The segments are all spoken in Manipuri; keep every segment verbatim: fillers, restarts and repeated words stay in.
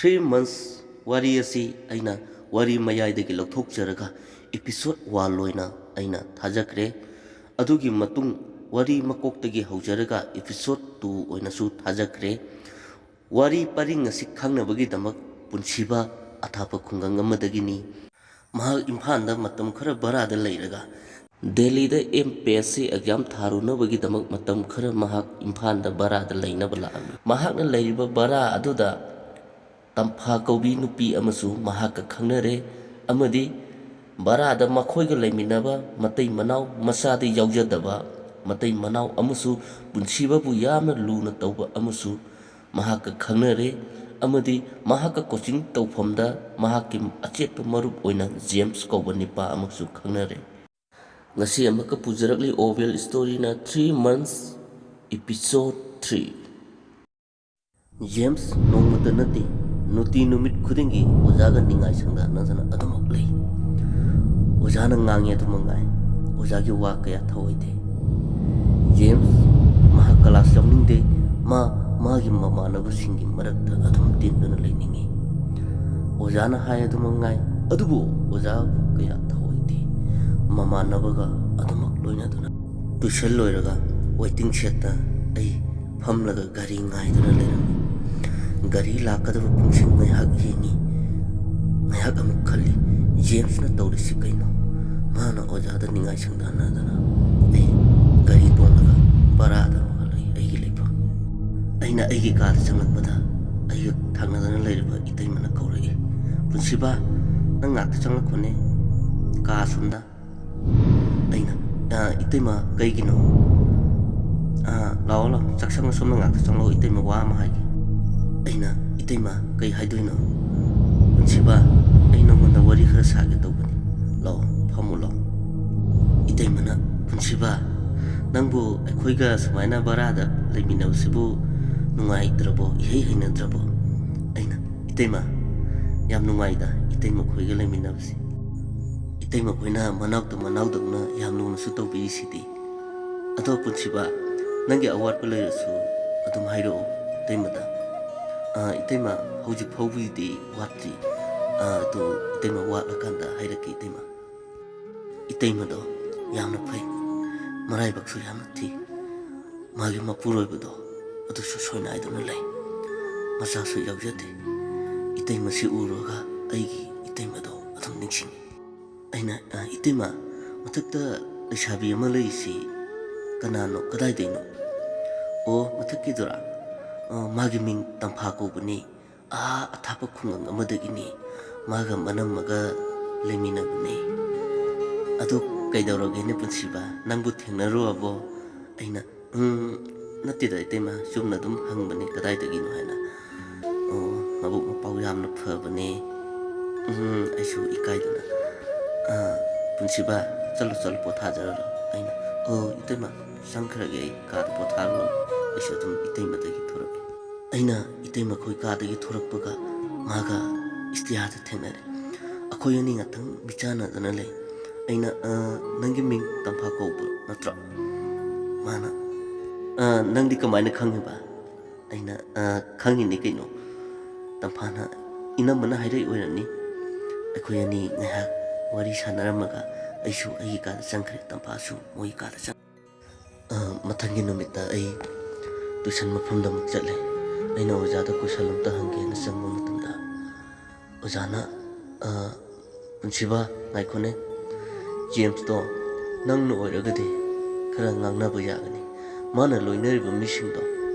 Three months ꯋꯥꯔꯤ ꯑꯁꯤ ꯑꯩꯅ ꯋꯥꯔꯤ ꯃꯌꯥꯏꯗꯒꯤ ꯂꯧꯊꯣꯛꯆꯔꯒ episode one ꯑꯣꯏꯅ ꯑꯩꯅ ꯊꯥꯖꯈ꯭ꯔꯦ꯫ ꯑꯗꯨꯒꯤ ꯃꯇꯨꯡ ꯋꯥꯔꯤ ꯃꯀꯣꯛꯇꯒꯤ ꯍꯧꯖꯔꯒ episode two ꯑꯣꯏꯅꯁꯨ ꯊꯥꯖꯈ꯭ꯔꯦ꯫ ꯋꯥꯔꯤ ꯄꯔꯤꯡ ꯑꯁꯤ ꯈꯪꯅꯕꯒꯤꯗꯃꯛ ꯄꯨꯟꯁꯤꯕ ꯑꯊꯥꯞꯄ ꯈꯨꯡꯒꯪ ꯑꯃꯗꯒꯤꯅꯤ꯫ ꯃꯍꯥꯛ ꯏꯝꯐꯥꯜꯗ ꯃꯇꯝ ꯈꯔ ꯚꯔꯥꯗ ꯂꯩꯔꯒ ꯗꯦꯜꯂꯤꯗ M P S C exam ꯊꯥꯔꯨꯅꯕꯒꯤꯗꯃꯛ ꯃꯇꯝ ꯈꯔ ꯃꯍꯥꯛ ꯏꯝꯐꯥꯜꯗ ꯚꯔꯥꯗ ꯂꯩꯅꯕ ꯂꯥꯛꯑꯝꯃꯤ꯫ ꯃꯍꯥꯛꯅ ꯂꯩꯔꯤꯕ ꯚꯔꯥ ꯑꯗꯨꯗ ꯇꯝꯐꯥ ꯀꯧꯕꯤ ꯅꯨꯄꯤ ꯑꯃꯁꯨ ꯃꯍꯥꯛꯀ ꯈꯪꯅꯔꯦ ꯑꯃꯗꯤ ꯚꯔꯥꯗ ꯃꯈꯣꯏꯒ ꯂꯩꯃꯤꯟꯅꯕ ꯃꯇꯩ ꯃꯅꯥꯎ, ꯃꯆꯥꯗꯤ ꯌꯥꯎꯖꯗꯕ ꯃꯇꯩ ꯃꯅꯥꯎ ꯑꯃꯁꯨ ꯄꯨꯟꯁꯤꯕꯕꯨ ꯌꯥꯝꯅ ꯂꯨꯅ ꯇꯧꯕ ꯑꯃꯁꯨ ꯃꯍꯥꯛꯀ ꯈꯪꯅꯔꯦ ꯑꯃꯗꯤ ꯃꯍꯥꯛꯀ coaching ꯇꯧꯐꯝꯗ ꯃꯍꯥꯛꯀꯤ ꯑꯆꯦꯠꯄ ꯃꯔꯨꯞ ꯑꯣꯏꯅ ꯖꯦꯝꯁ ꯀꯧꯕ ꯅꯤꯄꯥ ꯑꯃꯁꯨ ꯈꯪꯅꯔꯦ꯫ ꯉꯁꯤ ꯑꯃꯨꯛꯀ ꯄꯨꯖꯔꯛꯂꯤ oral storyꯅ Three Months episode three꯫ James ꯅꯣꯡꯃꯇ ꯅꯠꯇꯦ, ꯅꯨꯡꯇꯤ ꯅꯨꯃꯤꯠ ꯈꯨꯗꯤꯡꯒꯤ ꯑꯣꯖꯥꯒ ꯅꯤꯡꯉꯥꯏ ꯁꯪꯗꯥꯅꯗꯅ ꯑꯗꯨꯃꯛ ꯂꯩ꯫ ꯑꯣꯖꯥꯅ ꯉꯥꯡꯉꯤ ꯑꯗꯨꯃꯛ ꯉꯥꯏ, ꯑꯣꯖꯥꯒꯤ ꯋꯥ ꯀꯌꯥ ꯊꯧꯑꯣꯏꯗꯦ꯫ ꯖꯦꯝꯁ ꯃꯍꯥꯛ class ꯌꯥꯎꯅꯤꯡꯗꯦ, ꯃꯥ ꯃꯥꯒꯤ ꯃꯃꯥꯟꯅꯕꯁꯤꯡꯒꯤ ꯃꯔꯛꯇ ꯑꯗꯨꯝ ꯇꯤꯟꯗꯨꯅ ꯂꯩꯅꯤꯡꯏ꯫ ꯑꯣꯖꯥꯅ ꯍꯥꯏ ꯑꯗꯨꯃꯛ ꯉꯥꯏ, ꯑꯗꯨꯕꯨ ꯑꯣꯖꯥꯕꯨ ꯀꯌꯥ ꯊꯧꯑꯣꯏꯗꯦ, ꯃꯃꯥꯟꯅꯕꯒ ꯑꯗꯨꯃꯛ ꯂꯣꯏꯅꯗꯨꯅ꯫ Tuition ꯂꯣꯏꯔꯒ waiting shedꯇ ꯑꯩ ꯐꯝꯂꯒ ꯒꯥꯔꯤ ꯉꯥꯏꯗꯨꯅ ꯂꯩꯔꯝꯃꯤ꯫ ꯒꯥꯔꯤ ꯂꯥꯛꯀꯗꯕ ꯄꯨꯡꯁꯤ ꯉꯥꯏꯍꯥꯛ ꯌꯦꯡꯉꯤ, ꯉꯥꯏꯍꯥꯛ ꯑꯃꯨꯛ ꯈꯜꯂꯤ, ꯖꯦꯝꯁꯅ ꯇꯧꯔꯤꯁꯤ ꯀꯩꯅꯣ? ꯃꯥꯅ ꯑꯣꯖꯥꯗ ꯅꯤꯡꯉꯥꯏ ꯁꯪꯗꯥꯅꯗꯅ ꯑꯩ ꯒꯥꯔꯤ ꯇꯣꯡꯂꯒ ꯚꯔꯥꯗ ꯑꯃꯨꯛ ꯍꯜꯂꯛꯏ ꯑꯩꯒꯤ ꯂꯩꯐꯝ꯫ ꯑꯩꯅ ꯑꯩꯒꯤ ꯀꯥꯗ ꯆꯪꯂꯛꯄꯗ ꯑꯩꯒ ꯊꯪꯅꯗꯅ ꯂꯩꯔꯤꯕ ꯏꯇꯩꯃꯅ ꯀꯧꯔꯛꯏ, "ꯄꯨꯟꯁꯤꯕ, ꯅꯪ ꯉꯥꯛꯇ ꯆꯪꯂꯛꯈꯣꯅꯦ ꯀꯥ ꯑꯁꯣꯝꯗ꯫" ꯑꯩꯅ, "ꯑ, ꯏꯇꯩꯃ, ꯀꯩꯒꯤꯅꯣ?" "ꯑ, ꯂꯥꯛꯑꯣ, ꯂꯥꯛꯑꯣ, ꯆꯥꯛꯁꯪ ꯑꯁꯣꯝꯗ ꯉꯥꯛꯇ ꯆꯪꯂꯛꯑꯣ, ꯏꯇꯩꯃ, ꯋꯥ ꯑꯃ ꯍꯥꯏꯒꯦ꯫" ꯑꯩꯅ, "ꯏꯇꯩꯃ, ꯀꯩ ꯍꯥꯏꯗꯣꯏꯅꯣ?" "ꯄꯨꯟꯁꯤꯕ, ꯑꯩ ꯅꯉꯣꯟꯗ ꯋꯥꯔꯤ ꯈꯔ ꯁꯥꯒꯦ ꯇꯧꯕꯅꯤ, ꯂꯥꯛꯑꯣ, ꯐꯝꯃꯨ ꯂꯥꯛꯑꯣ꯫" ꯏꯇꯩꯃꯅ, "ꯄꯨꯟꯁꯤꯕ, ꯅꯪꯕꯨ ꯑꯩꯈꯣꯏꯒ ꯁꯨꯃꯥꯏꯅ ꯚꯔꯥꯗ ꯂꯩꯃꯤꯟꯅꯕꯁꯤꯕꯨ ꯅꯨꯡꯉꯥꯏꯇ꯭ꯔꯕꯣ, ꯏꯍꯩ ꯍꯩꯅꯗ꯭ꯔꯕꯣ?" ꯑꯩꯅ, "ꯏꯇꯩꯃ, ꯌꯥꯝ ꯅꯨꯡꯉꯥꯏꯗ ꯏꯇꯩꯃ ꯈꯣꯏꯒ ꯂꯩꯃꯤꯟꯅꯕꯁꯤ꯫ ꯏꯇꯩꯃ ꯈꯣꯏꯅ ꯃꯅꯥꯎꯇ ꯃꯅꯥꯎꯗꯧꯅ ꯌꯥꯝ ꯂꯨꯅꯁꯨ ꯇꯧꯕꯤꯔꯤꯁꯤꯗꯤ꯫ ꯑꯗꯣ ꯄꯨꯟꯁꯤꯕ, ꯅꯪꯒꯤ ꯑꯋꯥꯠꯄ ꯂꯩꯔꯁꯨ ꯑꯗꯨꯝ ꯍꯥꯏꯔꯛꯑꯣ ꯏꯇꯩꯃꯗ꯫" "ꯑ, ꯏꯇꯩꯃ, ꯍꯧꯖꯤꯛ ꯐꯥꯎꯕꯒꯤꯗꯤ ꯋꯥꯠꯇ꯭ꯔꯤ꯫ ꯑ, ꯑꯗꯨ ꯏꯇꯩꯃ ꯋꯥꯠꯂꯀꯥꯟꯗ ꯍꯥꯏꯔꯛꯀꯦ, ꯏꯇꯩꯃ꯫" ꯏꯇꯩꯃꯗꯣ ꯌꯥꯝꯅ ꯐꯩ, ꯃꯔꯥꯏꯕꯛꯁꯨ ꯌꯥꯝꯅ ꯊꯤ꯫ ꯃꯥꯒꯤ ꯃꯄꯨꯔꯣꯏꯕꯗꯣ ꯑꯗꯨꯁꯨ ꯁꯣꯏꯅꯥꯏꯗꯨꯅ ꯂꯩ, ꯃꯆꯥꯁꯨ ꯌꯥꯎꯖꯗꯦ꯫ ꯏꯇꯩꯃꯁꯤ ꯎꯔꯨꯔꯒ ꯑꯩꯒꯤ ꯏꯇꯩꯃꯗꯣ ꯑꯗꯨꯝ ꯅꯤꯡꯁꯤꯡꯉꯤ꯫ ꯑꯩꯅ, "ꯑ, ꯏꯇꯩꯃ, ꯃꯊꯛꯇ ꯂꯩꯁꯥꯕꯤ ꯑꯃ ꯂꯩꯔꯤꯁꯤ ꯀꯅꯥꯅꯣ, ꯀꯗꯥꯏꯗꯩꯅꯣ?" "ꯑꯣ, ꯃꯊꯛꯀꯤꯗꯨꯔꯥ? ꯑ, ꯃꯥꯒꯤ ꯃꯤꯡ ꯇꯝꯐꯥ ꯀꯧꯕꯅꯤ꯫ ꯑꯥ ꯑꯊꯥꯞꯄ ꯈꯨꯡꯒꯪ ꯑꯃꯗꯒꯤꯅꯤ꯫ ꯃꯥꯒ ꯃꯅꯝꯃꯒ ꯂꯩꯃꯤꯟꯅꯕꯅꯤ꯫" "ꯑꯗꯨ ꯀꯩꯗꯧꯔꯒꯦꯅꯦ ꯄꯨꯟꯁꯤꯕ? ꯅꯪꯕꯨ ꯊꯦꯡꯅꯔꯨꯔꯕꯣ?" ꯑꯩꯅ, "ꯎꯝ, ꯅꯠꯇꯦꯗ ꯏꯇꯩꯃ, ꯆꯨꯝꯅ ꯑꯗꯨꯝ ꯍꯪꯕꯅꯤ ꯀꯗꯥꯏꯗꯒꯤꯅꯣ ꯍꯥꯏꯅ꯫" "ꯑꯣ, ꯃꯕꯨꯛ ꯃꯄꯥꯎ ꯌꯥꯝꯅ ꯐꯕꯅꯦ꯫" ꯎꯝ, ꯑꯩꯁꯨ ꯏꯀꯥꯏꯗꯅ, "ꯑ, ꯄꯨꯟꯁꯤꯕ, ꯆꯠꯂꯣ, ꯆꯠꯂꯣ, ꯄꯣꯊꯥꯖꯔꯨꯔꯣ꯫" ꯑꯩꯅ, "ꯑꯣ, ꯏꯇꯩꯃ, ꯆꯪꯈ꯭ꯔꯒꯦ ꯑꯩ ꯀꯥꯗ ꯄꯣꯊꯥꯔꯨꯔꯣ꯫" ꯑꯩꯁꯨ ꯑꯗꯨꯝ ꯏꯇꯩꯃꯗꯒꯤ ꯊꯣꯔꯛꯑꯦ꯫ ꯑꯩꯅ ꯏꯇꯩꯃꯈꯣꯏ ꯀꯥꯗꯒꯤ ꯊꯣꯔꯛꯄꯒ ꯃꯥꯒ ꯏꯁꯇꯤꯌꯥꯗ ꯊꯦꯡꯅꯔꯦ꯫ ꯑꯩꯈꯣꯏ ꯑꯅꯤ ꯉꯥꯛꯇꯪ ꯃꯤꯆꯥꯟꯅꯗꯅ ꯂꯩ꯫ ꯑꯩꯅ, "ꯑ, ꯅꯪꯒꯤ ꯃꯤꯡ ꯇꯝꯐꯥ ꯀꯧꯕ ꯅꯠꯇ꯭ꯔꯣ?" ꯃꯥꯅ, "ꯑ, ꯅꯪꯗꯤ ꯀꯃꯥꯏꯅ ꯈꯪꯉꯤꯕ?" ꯑꯩꯅ, "ꯑ, ꯈꯪꯉꯤꯅꯤ ꯀꯩꯅꯣ꯫ ꯇꯝꯐꯥꯅ, ꯏꯅꯝꯃꯅ ꯍꯥꯏꯔꯛꯏ ꯑꯣꯏꯔꯝꯅꯤ꯫" ꯑꯩꯈꯣꯏ ꯑꯅꯤ ꯉꯥꯏꯍꯥꯛ ꯋꯥꯔꯤ ꯁꯥꯟꯅꯔꯝꯃꯒ ꯑꯩꯁꯨ ꯑꯩꯒꯤ ꯀꯥꯗ ꯆꯪꯈ꯭ꯔꯦ, ꯇꯝꯐꯥꯁꯨ ꯃꯣꯏꯒꯤ ꯀꯥꯗ ꯆꯪꯈ꯭ꯔꯦ꯫ ꯑ, ꯃꯊꯪꯒꯤ ꯅꯨꯃꯤꯠꯇ ꯑꯩ ꯇꯨꯏꯁꯟ ꯃꯐꯝꯗ ꯑꯃꯨꯛ ꯆꯠꯂꯦ꯫ ꯑꯩꯅ ꯑꯣꯖꯥꯗ ꯀꯣꯏꯁꯟ ꯑꯝꯇ ꯍꯪꯒꯦꯅ ꯆꯪꯕ ꯃꯇꯝꯗ ꯑꯣꯖꯥꯅ, "ꯑ, ꯄꯨꯟꯁꯤꯕ, ꯉꯥꯏꯈꯣꯅꯦ꯫ ꯖꯦꯝꯁꯇꯣ ꯅꯪꯅ ꯑꯣꯏꯔꯒꯗꯤ ꯈꯔ ꯉꯥꯡꯅꯕ ꯌꯥꯒꯅꯤ꯫ ꯃꯥꯅ ꯂꯣꯏꯅꯔꯤꯕ ꯃꯤꯁꯤꯡꯗꯣ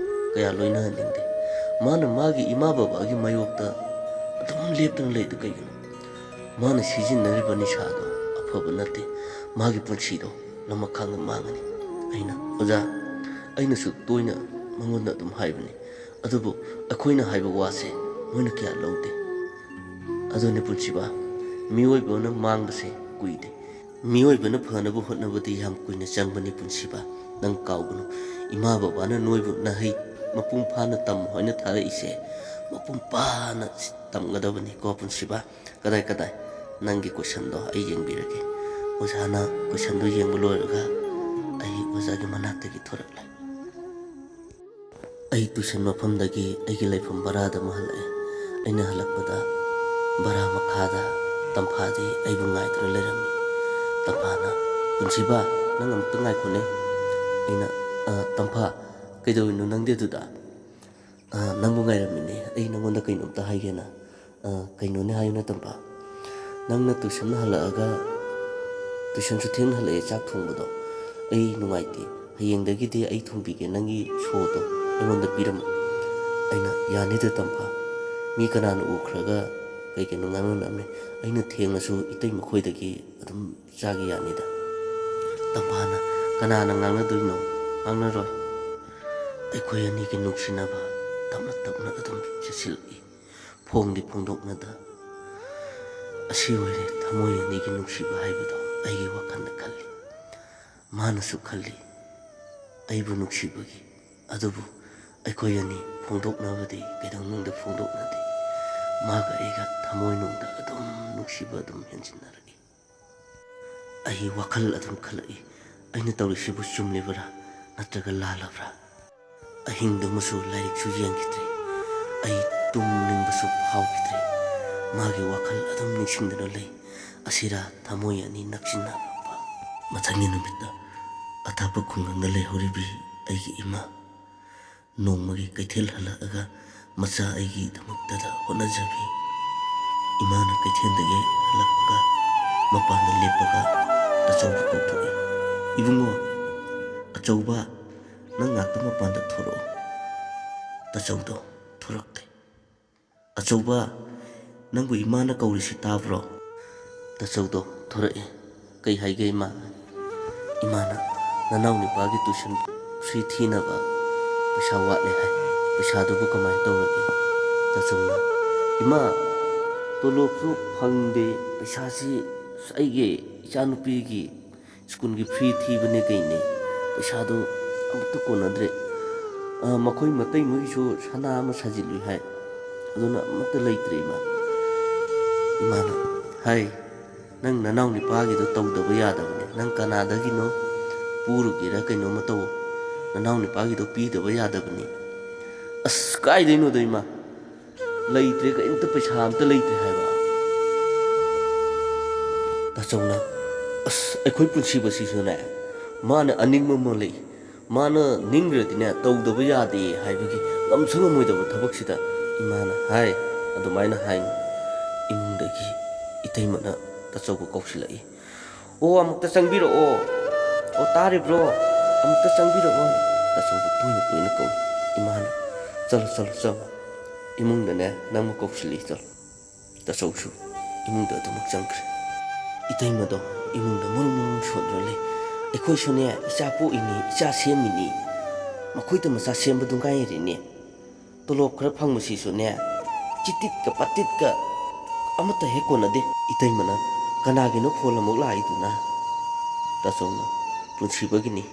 ꯀꯌꯥ ꯂꯣꯏꯅꯍꯟꯅꯤꯡꯗꯦ꯫ ꯃꯥꯅ ꯃꯥꯒꯤ ꯏꯃꯥ ꯕꯕꯥꯒꯤ ꯃꯥꯌꯣꯛꯇ ꯑꯗꯨꯝ ꯂꯦꯞꯇꯨꯅ ꯂꯩꯗꯨ ꯀꯩꯒꯤꯅꯣ? ꯃꯥꯅ ꯁꯤꯖꯤꯟꯅꯔꯤꯕ ꯅꯤꯁꯥꯗꯣ ꯑꯐꯕ ꯅꯠꯇꯦ꯫ ꯃꯥꯒꯤ ꯄꯨꯟꯁꯤꯗꯣ ꯂꯃꯈꯥꯡꯗ ꯃꯥꯡꯉꯅꯤ꯫" ꯑꯩꯅ, "ꯑꯣꯖꯥ, ꯑꯩꯅꯁꯨ ꯇꯣꯏꯅ ꯃꯉꯣꯟꯗ ꯑꯗꯨꯝ ꯍꯥꯏꯕꯅꯤ꯫ ꯑꯗꯨꯕꯨ ꯑꯩꯈꯣꯏꯅ ꯍꯥꯏꯕ ꯋꯥꯁꯦ ꯃꯣꯏꯅ ꯀꯌꯥ ꯂꯧꯗꯦ꯫ ꯑꯗꯨꯅꯤ ꯄꯨꯟꯁꯤꯕ, ꯃꯤꯑꯣꯏꯕꯅ ꯃꯥꯡꯕꯁꯦ ꯀꯨꯏꯗꯦ꯫ ꯃꯤꯑꯣꯏꯕꯅ ꯐꯅꯕ ꯍꯣꯠꯅꯕꯗꯤ ꯌꯥꯝ ꯀꯨꯏꯅ ꯆꯪꯕꯅꯤ ꯄꯨꯟꯁꯤꯕ꯫ ꯅꯪ ꯀꯥꯎꯒꯅꯨ, ꯏꯃꯥ ꯕꯕꯥꯅ ꯅꯣꯏꯕꯨ ꯅꯍꯩ ꯃꯄꯨꯡ ꯐꯥꯅ ꯇꯝꯃꯨ ꯍꯥꯏꯅ ꯊꯥꯔꯛꯏꯁꯦ ꯃꯄꯨꯡ ꯐꯥꯅ ꯇꯝꯒꯗꯕꯅꯤꯀꯣ ꯄꯨꯟꯁꯤꯕ꯫ ꯀꯗꯥꯏ ꯀꯗꯥꯏ, ꯅꯪꯒꯤ ꯀꯣꯏꯁꯟꯗꯣ ꯑꯩ ꯌꯦꯡꯕꯤꯔꯒꯦ꯫" ꯑꯣꯖꯥꯅ ꯀꯣꯏꯁꯟꯗꯣ ꯌꯦꯡꯕ ꯂꯣꯏꯔꯒ ꯑꯩ ꯑꯣꯖꯥꯒꯤ ꯃꯅꯥꯛꯇꯒꯤ ꯊꯣꯔꯛꯂꯦ꯫ ꯑꯩ ꯇꯨꯏꯁꯟ ꯃꯐꯝꯗꯒꯤ ꯑꯩꯒꯤ ꯂꯩꯐꯝ ꯚꯔꯥꯗ ꯑꯃꯨꯛ ꯍꯜꯂꯛꯑꯦ꯫ ꯑꯩꯅ ꯍꯜꯂꯛꯄꯗ ꯚꯔꯥ ꯃꯈꯥꯗ ꯇꯝꯐꯥꯗꯤ ꯑꯩꯕꯨ ꯉꯥꯏꯗꯨꯅ ꯂꯩꯔꯝꯃꯤ꯫ ꯇꯝꯐꯥꯅ, "ꯄꯨꯟꯁꯤꯕ, ꯅꯪ ꯑꯃꯨꯛꯇ ꯉꯥꯏꯈꯣꯅꯦ꯫" ꯑꯩꯅ, "ꯑ, ꯇꯝꯐꯥ, ꯀꯩꯗꯧꯔꯤꯅꯣ ꯅꯪꯗꯤ ꯑꯗꯨꯗ?" "ꯑ, ꯅꯪꯕꯨ ꯉꯥꯏꯔꯝꯃꯤꯅꯦ꯫ ꯑꯩ ꯅꯪꯉꯣꯟꯗ ꯀꯩꯅꯣꯝꯇ ꯍꯥꯏꯒꯦꯅ꯫" "ꯑ, ꯀꯩꯅꯣꯅꯦ ꯍꯥꯏꯌꯨꯅꯦ ꯇꯝꯐꯥ꯫" "ꯅꯪꯅ ꯇꯨꯏꯁꯟ ꯍꯜꯂꯛꯑꯒ, ꯇꯨꯏꯁꯟꯁꯨ ꯊꯦꯡꯅ ꯍꯜꯂꯛꯑꯦ, ꯆꯥꯛ ꯊꯣꯡꯕꯗꯣ ꯑꯩ ꯅꯨꯡꯉꯥꯏꯇꯦ꯫ ꯍꯌꯦꯡꯗꯒꯤꯗꯤ ꯑꯩ ꯊꯣꯡꯕꯤꯒꯦ, ꯅꯪꯒꯤ ꯁꯣꯗꯣ ꯑꯩꯉꯣꯟꯗ ꯄꯤꯔꯝꯃꯨ꯫" ꯑꯩꯅ, "ꯌꯥꯅꯤꯗ ꯇꯝꯐꯥ, ꯃꯤ ꯀꯅꯥꯅ ꯎꯈ꯭ꯔꯒ ꯀꯩ ꯀꯩꯅꯣ ꯉꯥꯡꯅꯅꯕꯅꯦ꯫ ꯑꯩꯅ ꯊꯦꯡꯂꯁꯨ ꯏꯇꯩ ꯃꯈꯣꯏꯗꯒꯤ ꯑꯗꯨꯝ ꯆꯥꯒꯦ ꯌꯥꯅꯤꯗ꯫" ꯇꯝꯐꯥꯅ, "ꯀꯅꯥꯅ ꯉꯥꯡꯅꯗꯣꯏꯅꯣ? ꯉꯥꯡꯅꯔꯣꯏ꯫" ꯑꯩꯈꯣꯏ ꯑꯅꯤꯒꯤ ꯅꯨꯡꯁꯤꯅꯕ ꯇꯞꯅ ꯇꯞꯅ ꯑꯗꯨꯝ ꯆꯦꯠꯁꯤꯜꯂꯛꯏ꯫ ꯐꯣꯡꯗꯤ ꯐꯣꯡꯗꯣꯛꯅꯗ꯫ ꯑꯁꯤ ꯑꯣꯏꯔꯦ ꯊꯃꯣꯏ ꯑꯅꯤꯒꯤ ꯅꯨꯡꯁꯤꯕ ꯍꯥꯏꯕꯗꯣ ꯑꯩꯒꯤ ꯋꯥꯈꯜꯗ ꯈꯜꯂꯤ꯫ ꯃꯥꯅꯁꯨ ꯈꯜꯂꯤ ꯑꯩꯕꯨ ꯅꯨꯡꯁꯤꯕꯒꯤ꯫ ꯑꯗꯨꯕꯨ ꯑꯩꯈꯣꯏ ꯑꯅꯤ ꯐꯣꯡꯗꯣꯛꯅꯕꯗꯤ ꯀꯩꯗꯧꯅꯨꯡꯗ ꯐꯣꯡꯗꯣꯛꯅꯗꯦ꯫ ꯃꯥꯒ ꯑꯩꯒ ꯊꯃꯣꯏꯅꯨꯡꯗ ꯑꯗꯨꯝ ꯅꯨꯡꯁꯤꯕ ꯑꯗꯨꯝ ꯍꯦꯟꯖꯤꯟꯅꯔꯛꯏ꯫ ꯑꯩ ꯋꯥꯈꯜ ꯑꯗꯨꯝ ꯈꯜꯂꯛꯏ, ꯑꯩꯅ ꯇꯧꯔꯤꯁꯤꯕꯨ ꯆꯨꯝꯂꯤꯕ꯭ꯔꯥ ꯅꯠꯇ꯭ꯔꯒ ꯂꯥꯜꯂꯕ꯭ꯔꯥ? ꯑꯍꯤꯡꯗꯨꯃꯁꯨ ꯂꯥꯏꯔꯤꯛꯁꯨ ꯌꯦꯡꯈꯤꯗ꯭ꯔꯦ꯫ ꯑꯩ ꯇꯨꯝꯅꯤꯡꯕꯁꯨ ꯐꯥꯎꯈꯤꯗ꯭ꯔꯦ꯫ ꯃꯥꯒꯤ ꯋꯥꯈꯜ ꯑꯗꯨꯝ ꯅꯤꯡꯁꯤꯡꯗꯨꯅ ꯂꯩ꯫ ꯑꯁꯤꯔꯥ ꯊꯃꯣꯏ ꯑꯅꯤ ꯅꯛꯁꯤꯟꯅꯔꯛꯄ? ꯃꯊꯪꯒꯤ ꯅꯨꯃꯤꯠꯇ ꯑꯊꯥꯞꯄ ꯈꯨꯡꯒꯪꯗ ꯂꯩꯍꯧꯔꯤꯕꯤ ꯑꯩꯒꯤ ꯏꯃꯥ ꯅꯣꯡꯃꯒꯤ ꯀꯩꯊꯦꯜ ꯍꯜꯂꯛꯑꯒ ꯃꯆꯥ ꯑꯩꯒꯤꯗꯃꯛꯇꯗ ꯍꯣꯠꯅꯖꯕꯤ꯫ ꯏꯃꯥꯅ ꯀꯩꯊꯦꯜꯗꯒꯤ ꯍꯜꯂꯛꯄꯒ ꯃꯄꯥꯟꯗ ꯂꯦꯞꯄꯒ ꯇꯥꯆꯧꯕꯨ ꯀꯧꯊꯣꯛꯏ, "ꯏꯕꯨꯡꯉꯣ, ꯑꯆꯧꯕ, ꯅꯪ ꯉꯥꯛꯇ ꯃꯄꯥꯟꯗ ꯊꯣꯔꯛꯑꯣ꯫" ꯇꯥꯆꯧꯗꯣ ꯊꯣꯔꯛꯇꯦ꯫ "ꯑꯆꯧꯕ, ꯅꯪꯕꯨ ꯏꯃꯥꯅ ꯀꯧꯔꯤꯁꯤ ꯇꯥꯕ꯭ꯔꯣ?" ꯇꯥꯆꯧꯗꯣ ꯊꯣꯔꯛꯑꯦ꯫ "ꯀꯩ ꯍꯥꯏꯒꯦ ꯏꯃꯥ?" ꯏꯃꯥꯅ, "ꯅꯅꯥꯎ ꯅꯨꯄꯥꯒꯤ tuition fee ꯊꯤꯅꯕ ꯄꯩꯁꯥ ꯋꯥꯠꯂꯦ ꯍꯥꯏ꯫ ꯄꯩꯁꯥꯗꯨꯕꯨ ꯀꯃꯥꯏꯅ ꯇꯧꯔꯒꯦ?" ꯇꯥꯆꯧꯅ, "ꯏꯃꯥ, ꯇꯣꯂꯣꯞꯁꯨ ꯐꯪꯗꯦ, ꯄꯩꯁꯥꯁꯤ ꯑꯩꯒꯤ ꯏꯆꯥꯅꯨꯄꯤꯒꯤ ꯁ꯭ꯀꯨꯜꯒꯤ fee ꯊꯤꯕꯅꯦ ꯀꯩꯅꯦ, ꯄꯩꯁꯥꯗꯣ ꯑꯃꯠꯇ ꯀꯣꯟꯅꯗ꯭ꯔꯦ꯫ ꯑ, ꯃꯈꯣꯏ ꯃꯇꯩ ꯃꯣꯏꯒꯤꯁꯨ ꯁꯅꯥ ꯑꯃ ꯁꯥꯖꯤꯜꯂꯨꯏ ꯍꯥꯏ, ꯑꯗꯨꯅ ꯑꯃꯠꯇ ꯂꯩꯇ꯭ꯔꯦ ꯏꯃꯥ꯫" ꯏꯃꯥꯅ, "ꯍꯥꯏ, ꯅꯪ ꯅꯅꯥꯎ ꯅꯨꯄꯥꯒꯤꯗꯣ ꯇꯧꯗꯕ ꯌꯥꯗꯕꯅꯦ꯫ ꯅꯪ ꯀꯅꯥꯗꯒꯤꯅꯣ ꯄꯨꯔꯨꯒꯦꯔꯥ ꯀꯩꯅꯣꯝꯃ ꯇꯧ, ꯅꯅꯥꯎ ꯅꯨꯄꯥꯒꯤꯗꯣ ꯄꯤꯗꯕ ꯌꯥꯗꯕꯅꯤ꯫ "ꯑꯁ, ꯀꯥꯏꯗꯩꯅꯣꯗ ꯏꯃꯥ, ꯂꯩꯇ꯭ꯔꯦ, ꯀꯔꯤꯝꯇ, ꯄꯩꯁꯥ ꯑꯝꯇ ꯂꯩꯇ꯭ꯔꯦ" ꯍꯥꯏꯕ꯫ ꯇꯥꯆꯧꯅ, "ꯑꯁ, ꯑꯩꯈꯣꯏ ꯄꯨꯟꯁꯤꯕꯁꯤꯁꯨꯅꯦ, ꯃꯥꯅ ꯑꯅꯤꯡꯕ ꯑꯃ ꯂꯩ, ꯃꯥꯅ ꯅꯤꯡꯈ꯭ꯔꯗꯤꯅꯦ ꯇꯧꯗꯕ ꯌꯥꯗꯦ ꯍꯥꯏꯕꯒꯤ ꯉꯝꯁꯨ ꯉꯝꯃꯣꯏꯗꯕ ꯊꯕꯛꯁꯤꯗ" ꯏꯃꯥꯅ ꯍꯥꯏ꯫ ꯑꯗꯨꯃꯥꯏꯅ ꯍꯥꯏ꯫ ꯏꯃꯨꯡꯗꯒꯤ ꯏꯇꯩꯃꯅ ꯇꯥꯆꯧꯕ ꯀꯧꯁꯤꯜꯂꯛꯏ꯫ "ꯑꯣ, ꯑꯃꯨꯛꯇ ꯆꯪꯕꯤꯔꯛꯑꯣ꯫ ꯑꯣ, ꯇꯥꯔꯤꯕ꯭ꯔꯣ? ꯑꯃꯨꯛꯇ ꯆꯪꯕꯤꯔꯛꯑꯣ" ꯍꯥꯏꯅ ꯇꯥꯆꯧꯕꯨ ꯇꯣꯏꯅ ꯇꯣꯏꯅ ꯀꯧꯏ꯫ ꯏꯃꯥꯅ, "ꯆꯠꯂꯣ, ꯆꯠꯂꯣ, ꯆꯪꯉꯣ꯫ ꯏꯃꯨꯡꯗꯅꯦ ꯅꯪꯕꯨ ꯀꯧꯁꯤꯜꯂꯤ, ꯆꯠꯂꯣ"꯫ ꯇꯥꯆꯧꯁꯨ ꯏꯃꯨꯡꯗ ꯑꯗꯨꯃꯛ ꯆꯪꯈ꯭ꯔꯦ꯫ ꯏꯇꯩꯃꯗꯣ ꯏꯃꯨꯡꯗ ꯃꯔꯨꯝ ꯃꯔꯨꯝ ꯁꯣꯟꯗꯨꯅ ꯂꯩ꯫ "ꯑꯩꯈꯣꯏꯁꯨꯅꯦ ꯏꯆꯥ ꯄꯣꯛꯏꯅꯤ, ꯏꯆꯥ ꯁꯦꯝꯃꯤꯅꯤ꯫ ꯃꯈꯣꯏꯗ ꯃꯆꯥ ꯁꯦꯝꯕꯗꯨ ꯉꯥꯏꯔꯤꯅꯦ꯫ ꯇꯣꯂꯣꯞ ꯈꯔ ꯐꯪꯕꯁꯤꯁꯨꯅꯦ, ꯆꯤꯇꯤꯠꯀ ꯄꯥꯇꯤꯠꯀ ꯑꯃꯠꯇ ꯍꯦꯛ ꯀꯣꯟꯅꯗꯦ"꯫ ꯏꯇꯩꯃꯅ, "ꯀꯅꯥꯒꯤꯅꯣ ꯐꯣꯟ ꯑꯃꯨꯛ ꯂꯥꯛꯏꯗꯨꯅ?" ꯇꯥꯆꯧꯅ, "ꯄꯨꯟꯁꯤꯕꯒꯤꯅꯤ"꯫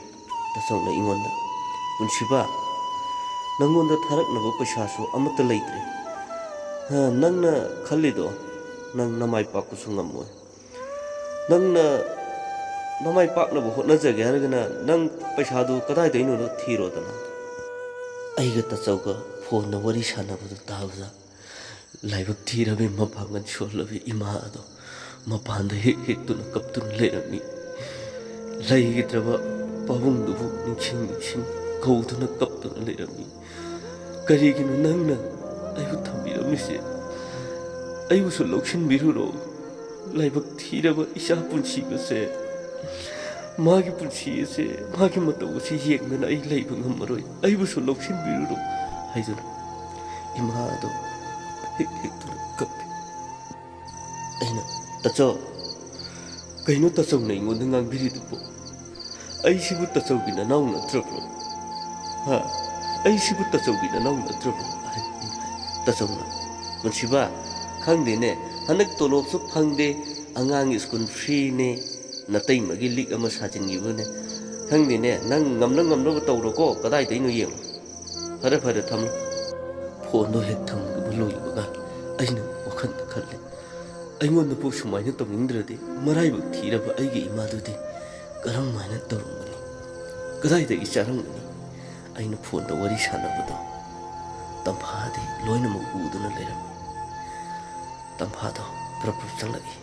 ꯇꯥꯆꯧꯅ ꯑꯩꯉꯣꯟꯗ, "ꯄꯨꯟꯁꯤꯕ, ꯅꯪꯉꯣꯟꯗ ꯊꯥꯔꯛꯅꯕ ꯄꯩꯁꯥꯁꯨ ꯑꯃꯠꯇ ꯂꯩꯇ꯭ꯔꯦ꯫ ꯍ, ꯅꯪꯅ ꯈꯜꯂꯤꯗꯣ, ꯅꯪ ꯅꯃꯥꯏ ꯄꯥꯛꯄꯁꯨ ꯉꯝꯃꯣꯏ꯫ ꯅꯪꯅ ꯅꯃꯥꯏ ꯄꯥꯛꯅꯕ ꯍꯣꯠꯅꯖꯒꯦ ꯍꯥꯏꯔꯒꯅ, ꯅꯪ ꯄꯩꯁꯥꯗꯨ ꯀꯗꯥꯏꯗꯩꯅꯣ ꯊꯤꯔꯣꯗꯅ"꯫ ꯑꯩꯒ ꯇꯥꯆꯧꯒ ꯐꯣꯟꯗ ꯋꯥꯔꯤ ꯁꯥꯟꯅꯕꯗꯨ ꯇꯥꯕꯗ, ꯂꯥꯏꯕꯛ ꯊꯤꯔꯕꯤ, ꯃꯄꯥꯡꯒꯜ ꯁꯣꯜꯂꯕꯤ ꯏꯃꯥ ꯑꯗꯣ ꯃꯄꯥꯟꯗ ꯍꯦꯛ ꯍꯦꯛꯇꯨꯅ ꯀꯞꯇꯨꯅ ꯂꯩꯔꯝꯃꯤ꯫ ꯂꯩꯈꯤꯗ꯭ꯔꯕ ꯄꯥꯕꯨꯡꯗꯨꯕꯨ ꯅꯤꯡꯁꯤꯡ ꯅꯤꯡꯁꯤꯡ ꯀꯧꯗꯨꯅ ꯀꯞꯇꯨꯅ ꯂꯩꯔꯝꯃꯤ꯫ "ꯀꯔꯤꯒꯤꯅꯣ ꯅꯪꯅ ꯑꯩꯕꯨ ꯊꯝꯕꯤꯔꯝꯃꯤꯁꯦ? ꯑꯩꯕꯨꯁꯨ ꯂꯧꯁꯤꯟꯕꯤꯔꯨꯔꯣ꯫ ꯂꯥꯏꯕꯛ ꯊꯤꯔꯕ ꯏꯆꯥ ꯄꯨꯟꯁꯤꯕꯁꯦ, ꯃꯥꯒꯤ ꯄꯨꯟꯁꯤ ꯑꯁꯦ, ꯃꯥꯒꯤ ꯃꯇꯧ ꯑꯁꯤ ꯌꯦꯡꯗꯅ ꯑꯩ ꯂꯩꯕ ꯉꯝꯃꯔꯣꯏ꯫ ꯑꯩꯕꯨꯁꯨ ꯂꯧꯁꯤꯟꯕꯤꯔꯨꯔꯣ" ꯍꯥꯏꯗꯨꯅ ꯏꯃꯥ ꯑꯗꯣ ꯍꯦꯛ ꯍꯦꯛꯇꯨꯅ ꯀꯞꯄꯤ꯫ ꯑꯩꯅ, "ꯇꯥꯆꯧ, ꯀꯩꯅꯣ ꯇꯥꯆꯧꯅ ꯑꯩꯉꯣꯟꯗ ꯉꯥꯡꯕꯤꯔꯤꯗꯨꯕꯨ? ꯑꯩꯁꯤꯕꯨ ꯇꯥꯆꯧꯒꯤ ꯅꯅꯥꯎ ꯅꯠꯇ꯭ꯔꯕ꯭ꯔꯣ? ꯍꯥ? ꯑꯩꯁꯤꯕꯨ ꯇꯥꯆꯧꯒꯤ ꯅꯅꯥꯎ ꯅꯠꯇ꯭ꯔꯕ꯭ꯔꯣ?" ꯍꯥꯏ꯫ ꯇꯥꯆꯧꯅ, "ꯄꯨꯟꯁꯤꯕ, ꯈꯪꯗꯦꯅꯦ, ꯍꯟꯗꯛ ꯇꯣꯂꯣꯞꯁꯨ ꯐꯪꯗꯦ, ꯑꯉꯥꯡꯒꯤ ꯁ꯭ꯀꯨꯜ ꯐ꯭ꯔꯤꯅꯦ, ꯅꯇꯩꯃꯒꯤ ꯂꯤꯛ ꯑꯃ ꯁꯥꯖꯤꯟꯈꯤꯕꯅꯦ꯫ ꯈꯪꯗꯦꯅꯦ, ꯅꯪ ꯉꯝꯅ ꯉꯝꯅꯕ ꯇꯧꯔꯣꯀꯣ, ꯀꯗꯥꯏꯗꯩꯅꯣ ꯌꯦꯡꯉꯣ꯫ ꯐꯔꯦ, ꯐꯔꯦ, ꯊꯝꯃꯣ"꯫ ꯐꯣꯟꯗꯣ ꯍꯦꯛ ꯊꯝꯈꯤꯕ ꯂꯣꯏꯕꯒ ꯑꯩꯅ ꯋꯥꯈꯜꯗ ꯈꯜꯂꯦ, ꯑꯩꯉꯣꯟꯗꯕꯨ ꯁꯨꯃꯥꯏꯅ ꯇꯧꯅꯤꯡꯗ꯭ꯔꯗꯤ ꯃꯔꯥꯏꯕꯛ ꯊꯤꯔꯕ ꯑꯩꯒꯤ ꯏꯃꯥꯗꯨꯗꯤ ꯀꯔꯝ ꯍꯥꯏꯅ ꯇꯧꯔꯝꯒꯅꯤ? ꯀꯗꯥꯏꯗꯒꯤ ꯆꯥꯔꯝꯒꯅꯤ? ꯑꯩꯅ ꯐꯣꯟꯗ ꯋꯥꯔꯤ ꯁꯥꯟꯅꯕꯗꯣ ꯇꯝꯐꯥꯗꯤ ꯂꯣꯏꯅꯃꯛ ꯎꯗꯨꯅ ꯂꯩꯔꯝꯃꯤ꯫ ꯇꯝꯐꯥꯗꯣ ꯄ꯭ꯔꯞ ꯄ꯭ꯔꯞ ꯆꯪꯂꯛꯏ,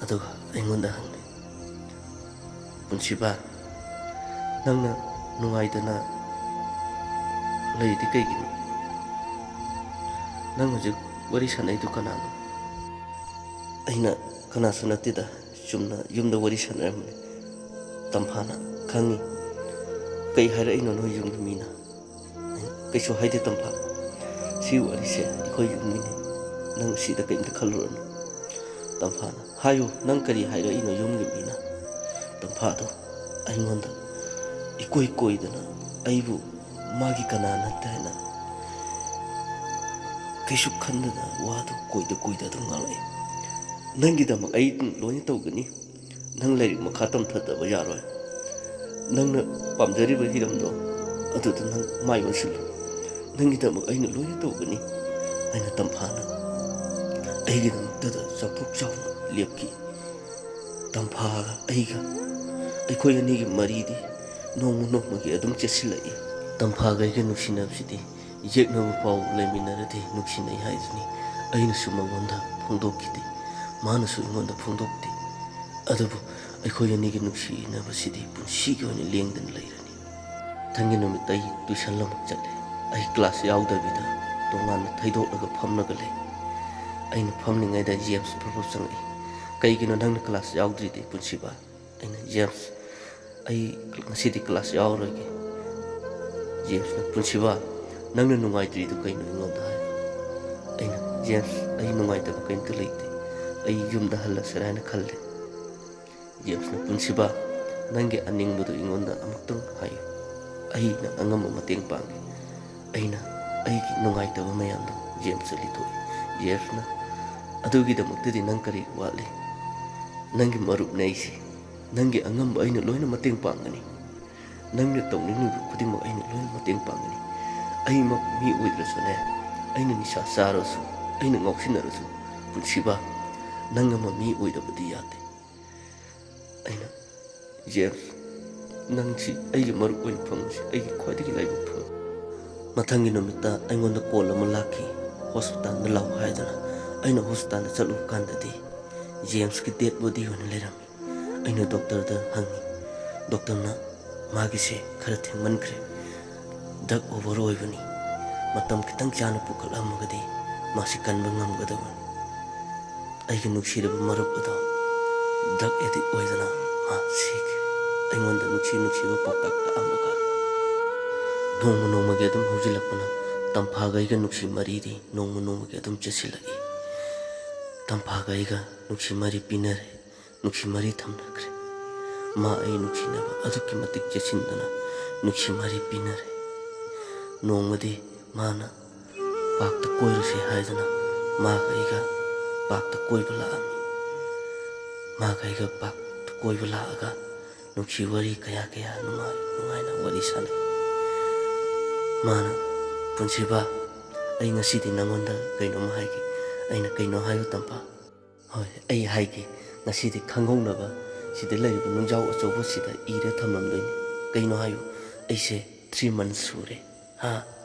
ꯑꯗꯨꯒ ꯑꯩꯉꯣꯟꯗ ꯍꯪꯉꯤ, "ꯄꯨꯟꯁꯤꯕ, ꯅꯪꯅ ꯅꯨꯡꯉꯥꯏꯗꯅ ꯂꯩꯔꯤꯗꯤ ꯀꯩꯒꯤꯅꯣ? ꯅꯪ ꯍꯧꯖꯤꯛ ꯋꯥꯔꯤ ꯁꯥꯟꯅꯩꯗꯨ ꯀꯅꯥꯅꯣ?" ꯑꯩꯅ, "ꯀꯅꯥꯁꯨ ꯅꯠꯇꯦꯗ, ꯆꯨꯝꯅ ꯌꯨꯝꯗ ꯋꯥꯔꯤ ꯁꯥꯟꯅꯔꯝꯕꯅꯤ꯫" ꯇꯝꯐꯥꯅ, "ꯈꯪꯉꯤ꯫ ꯀꯩ ꯍꯥꯏꯔꯛꯏꯅꯣ ꯅꯣꯏ ꯌꯨꯝꯒꯤ ꯃꯤꯅ?" ꯑꯩꯅ, "ꯀꯩꯁꯨ ꯍꯥꯏꯗꯦ ꯇꯝꯐꯥ꯫ ꯁꯤ ꯋꯥꯔꯤꯁꯦ ꯑꯩꯈꯣꯏ ꯌꯨꯝꯒꯤꯅꯤ꯫ ꯅꯪ ꯁꯤꯗ ꯀꯩꯝꯇ ꯈꯜꯂꯨꯔꯅꯨ꯫" ꯇꯝꯐꯥꯅ, "ꯍꯥꯏꯌꯨ, ꯅꯪ ꯀꯔꯤ ꯍꯥꯏꯔꯛꯏꯅꯣ ꯌꯨꯝꯒꯤ ꯃꯤꯅ?" ꯇꯝꯐꯥꯗꯣ ꯑꯩꯉꯣꯟꯗ ꯏꯀꯣꯏ ꯀꯣꯏꯗꯅ, ꯑꯩꯕꯨ ꯃꯥꯒꯤ ꯀꯅꯥ ꯅꯠꯇꯦ ꯍꯥꯏꯅ ꯀꯩꯁꯨ ꯈꯟꯗꯅ ꯋꯥꯗꯨ ꯀꯣꯏꯗ ꯀꯣꯏꯗ ꯑꯗꯨꯝ ꯉꯥꯡꯂꯛꯏ꯫ "ꯅꯪꯒꯤꯗꯃꯛ ꯑꯩ ꯂꯣꯏꯅ ꯇꯧꯒꯅꯤ꯫ ꯅꯪ ꯂꯥꯏꯔꯤꯛ ꯃꯈꯥ ꯇꯝꯊꯗꯕ ꯌꯥꯔꯣꯏ꯫ ꯅꯪꯅ ꯄꯥꯝꯖꯔꯤꯕ ꯍꯤꯔꯝꯗꯣ ꯑꯗꯨꯗ ꯅꯪ ꯃꯥꯏ ꯑꯣꯟꯁꯤꯜꯂꯨ꯫ ꯅꯪꯒꯤꯗꯃꯛ ꯑꯩꯅ ꯂꯣꯏꯅ ꯇꯧꯒꯅꯤ" ꯍꯥꯏꯅ ꯇꯝꯐꯥꯅ ꯑꯩꯒꯤꯗꯃꯛꯇꯗ ꯆꯥꯎꯊꯣꯛ ꯆꯥꯎꯅ ꯂꯦꯞꯈꯤ꯫ ꯇꯝꯐꯥꯒ ꯑꯩꯒ, ꯑꯩꯈꯣꯏ ꯑꯅꯤꯒꯤ ꯃꯔꯤꯗꯤ ꯅꯣꯡꯃ ꯅꯣꯡꯃꯒꯤ ꯑꯗꯨꯝ ꯆꯦꯠꯁꯤꯜꯂꯛꯏ꯫ ꯇꯝꯐꯥꯒ ꯑꯩꯒ ꯅꯨꯡꯁꯤꯅꯕꯁꯤꯗꯤ ꯌꯦꯛꯅꯕ ꯐꯥꯎ ꯂꯩꯃꯤꯟꯅꯔꯗꯤ ꯅꯨꯡꯁꯤꯅꯩ ꯍꯥꯏꯗꯨꯅꯤ꯫ ꯑꯩꯅꯁꯨ ꯃꯉꯣꯟꯗ ꯐꯣꯡꯗꯣꯛꯈꯤꯗꯦ, ꯃꯥꯅꯁꯨ ꯑꯩꯉꯣꯟꯗ ꯐꯣꯡꯗꯣꯛꯇꯦ꯫ ꯑꯗꯨꯕꯨ ꯑꯩꯈꯣꯏ ꯑꯅꯤꯒꯤ ꯅꯨꯡꯁꯤꯅꯕꯁꯤꯗꯤ ꯄꯨꯟꯁꯤꯒꯤ ꯑꯣꯏꯅ ꯂꯦꯡꯗꯅ ꯂꯩꯔꯅꯤ꯫ ꯃꯊꯪꯒꯤ ꯅꯨꯃꯤꯠꯇ ꯑꯩ ꯇ꯭ꯌꯨꯁꯟ ꯑꯃꯨꯛ ꯆꯠꯂꯦ꯫ ꯑꯩ ꯀ꯭ꯂꯥꯁ ꯌꯥꯎꯗꯕꯤꯗ ꯇꯣꯉꯥꯟꯅ ꯊꯩꯗꯣꯛꯂꯒ ꯐꯝꯂꯒ ꯂꯩ꯫ ꯑꯩꯅ ꯐꯝꯂꯤꯉꯩꯗ ꯖꯦꯝꯁ ꯄ꯭ꯔꯞ ꯄ꯭ꯔꯞ ꯆꯪꯂꯛꯏ꯫ "ꯀꯩꯒꯤꯅꯣ ꯅꯪꯅ ꯀ꯭ꯂꯥꯁ ꯌꯥꯎꯗ꯭ꯔꯤꯗꯤ, ꯄꯨꯟꯁꯤꯕ?" ꯑꯩꯅ, "ꯖꯦꯝꯁ, ꯑꯩ ꯉꯁꯤꯗꯤ ꯀ꯭ꯂꯥꯁ ꯌꯥꯎꯔꯔꯣꯏꯒꯦ꯫" ꯖꯦꯝꯁꯅ, "ꯄꯨꯟꯁꯤꯕ, ꯅꯪꯅ ꯅꯨꯡꯉꯥꯏꯇ꯭ꯔꯤꯗꯨ ꯀꯩꯅꯣ ꯑꯩꯉꯣꯟꯗ ꯍꯥꯏ꯫" ꯑꯩꯅ, "ꯖꯦꯝꯁ, ꯑꯩ ꯅꯨꯡꯉꯥꯏꯇꯕ ꯀꯩꯝꯇ ꯂꯩꯇꯦ꯫ ꯑꯩ ꯌꯨꯝꯗ ꯍꯜꯂꯁꯤꯔꯥ ꯍꯥꯏꯅ ꯈꯜꯂꯦ꯫" ꯖꯦꯝꯁꯅ, "ꯄꯨꯟꯁꯤꯕ, ꯅꯪꯒꯤ ꯑꯅꯤꯡꯕꯗꯨ ꯑꯩꯉꯣꯟꯗ ꯑꯃꯨꯛꯇꯪ ꯍꯥꯏꯌꯨ꯫ ꯑꯩꯅ ꯑꯉꯝꯕ ꯃꯇꯦꯡ ꯄꯥꯡꯒꯦ꯫" ꯑꯩꯅ ꯑꯩꯒꯤ ꯅꯨꯡꯉꯥꯏꯇꯕ ꯃꯌꯥꯝꯗꯣ ꯖꯦꯝꯁꯇ ꯂꯤꯊꯣꯛꯏ꯫ ꯖꯦꯝꯁꯅ, "ꯑꯗꯨꯒꯤꯗꯃꯛꯇꯗꯤ ꯅꯪ ꯀꯔꯤ ꯋꯥꯠꯂꯤ? ꯅꯪꯒꯤ ꯃꯔꯨꯞꯅꯦ ꯑꯩꯁꯦ꯫ ꯅꯪꯒꯤ ꯑꯉꯝꯕ ꯑꯩꯅ ꯂꯣꯏꯅ ꯃꯇꯦꯡ ꯄꯥꯡꯒꯅꯤ꯫ ꯅꯪꯅ ꯇꯧꯅꯤꯡꯂꯤꯕ ꯈꯨꯗꯤꯡꯃꯛ ꯑꯩꯅ ꯂꯣꯏꯅ ꯃꯇꯦꯡ ꯄꯥꯡꯒꯅꯤ꯫ ꯑꯩꯃꯛ ꯃꯤ ꯑꯣꯏꯗ꯭ꯔꯁꯨꯅꯦ, ꯑꯩꯅ ꯅꯤꯁꯥ ꯆꯥꯔꯁꯨ, ꯑꯩꯅ ꯉꯥꯎꯁꯤꯟꯅꯔꯁꯨ, ꯄꯨꯟꯁꯤꯕ, ꯅꯪ ꯑꯃ ꯃꯤ ꯑꯣꯏꯗꯕꯗꯤ ꯌꯥꯗꯦ꯫" ꯑꯩꯅ, "ꯖꯦꯝꯁ, ꯅꯪꯁꯤ ꯑꯩꯒꯤ ꯃꯔꯨꯞ ꯑꯣꯏꯅ ꯐꯪꯕꯁꯤ ꯑꯩꯒꯤ ꯈ꯭ꯋꯥꯏꯗꯒꯤ ꯂꯥꯏꯕꯛ ꯐꯕ꯫ ꯃꯊꯪꯒꯤ ꯅꯨꯃꯤꯠꯇ ꯑꯩꯉꯣꯟꯗ ꯀꯣꯜ ꯑꯃ ꯂꯥꯛꯈꯤ, ꯍꯣꯁꯄꯤꯇꯥꯜꯗ ꯂꯥꯛꯎ ꯍꯥꯏꯗꯅ꯫ ꯑꯩꯅ ꯍꯣꯁꯄꯤꯇꯥꯜꯗ ꯆꯠꯂꯨꯕ ꯀꯥꯟꯗꯗꯤ ꯖꯦꯝꯁꯀꯤ ꯗꯦꯗ ꯕꯣꯗꯤ ꯑꯣꯏꯅ ꯂꯩꯔꯝꯃꯤ꯫ ꯑꯩꯅ ꯗꯣꯛꯇꯔꯗ ꯍꯪꯉꯤ꯫ ꯗꯣꯛꯇꯔꯅ, "ꯃꯥꯒꯤꯁꯦ ꯈꯔ ꯊꯦꯡꯃꯟꯈ꯭ꯔꯦ, ꯗ꯭ꯔꯒ ꯑꯣꯚꯔ ꯑꯣꯏꯕꯅꯤ, ꯃꯇꯝ ꯈꯤꯇꯪ ꯆꯥꯅ ꯄꯨꯈꯠꯂꯝꯃꯒꯗꯤ ꯃꯥꯁꯤ ꯀꯟꯕ ꯉꯝꯒꯗꯕꯅꯤ꯫ ꯑꯩꯒꯤ ꯅꯨꯡꯁꯤꯔꯕ ꯃꯔꯨꯞ ꯑꯗꯣ ꯗ꯭ꯔꯒ ꯑꯦꯗꯤꯛ ꯑꯣꯏꯗꯅ ꯃꯥ ꯁꯤꯈꯤ꯫" ꯑꯩꯉꯣꯟꯗ ꯅꯨꯡꯁꯤ ꯅꯨꯡꯁꯤꯕ ꯄꯥꯎꯇꯥꯛ ꯇꯥꯛꯑꯝꯃꯒ ꯅꯣꯡꯃ ꯅꯣꯡꯃꯒꯤ ꯑꯗꯨꯝ ꯍꯧꯖꯤꯜꯂꯛꯄꯅ ꯇꯝꯐꯥꯒ ꯑꯩꯒ ꯅꯨꯡꯁꯤ ꯃꯔꯤꯗꯤ ꯅꯣꯡꯃ ꯅꯣꯡꯃꯒꯤ ꯑꯗꯨꯝ ꯆꯦꯁꯤꯜꯂꯛꯏ꯫ ꯇꯝꯐꯥꯒ ꯑꯩꯒ ꯅꯨꯡꯁꯤ ꯃꯔꯤ ꯄꯤꯅꯔꯦ, ꯅꯨꯡꯁꯤ ꯃꯔꯤ ꯊꯝꯅꯈ꯭ꯔꯦ꯫ ꯃꯥ ꯑꯩ ꯅꯨꯡꯁꯤꯅꯕ ꯑꯗꯨꯛꯀꯤ ꯃꯇꯤꯛ ꯆꯦꯁꯤꯟꯗꯨꯅ ꯅꯨꯡꯁꯤ ꯃꯔꯤ ꯄꯤꯅꯔꯦ꯫ ꯅꯣꯡꯃꯗꯤ ꯃꯥꯅ ꯄꯥꯔꯛꯇ ꯀꯣꯏꯔꯨꯁꯦ ꯍꯥꯏꯗꯨꯅ ꯃꯥꯒ ꯑꯩꯒ ꯄꯥꯔꯛꯇ ꯀꯣꯏꯕ ꯂꯥꯛꯑꯝꯃꯤ꯫ ꯃꯥꯒ ꯑꯩꯒ ꯄꯥꯔꯛꯇ ꯀꯣꯏꯕ ꯂꯥꯛꯑꯒ ꯅꯨꯡꯁꯤ ꯋꯥꯔꯤ ꯀꯌꯥ ꯀꯌꯥ ꯅꯨꯡꯉꯥꯏ ꯅꯨꯡꯉꯥꯏꯅ ꯋꯥꯔꯤ ꯁꯥꯟꯅꯩ꯫ ꯃꯥꯅ, "ꯄꯨꯟꯁꯤꯕ, ꯑꯩ ꯉꯁꯤꯗꯤ ꯅꯪꯉꯣꯟꯗ ꯀꯩꯅꯣꯝꯃ ꯍꯥꯏꯒꯦ꯫" ꯑꯩꯅ, "ꯀꯩꯅꯣ ꯍꯥꯏꯌꯨ ꯇꯝꯐꯥ?" "ꯍꯣꯏ, ꯑꯩ ꯍꯥꯏꯒꯦ, ꯉꯁꯤꯗꯤ ꯈꯪꯍꯧꯅꯕ ꯁꯤꯗ ꯂꯩꯔꯤꯕ ꯅꯨꯡꯖꯥꯎ ꯑꯆꯧꯕꯁꯤꯗ ꯏꯔ ꯊꯝꯂꯝꯗꯣꯏꯅꯤ꯫" "ꯀꯩꯅꯣ ꯍꯥꯏꯌꯨ?" "ꯑꯩꯁꯦ ꯊ꯭ꯔꯤ ꯃꯟꯁ ꯁꯨꯔꯦ꯫" "ꯍꯥ?"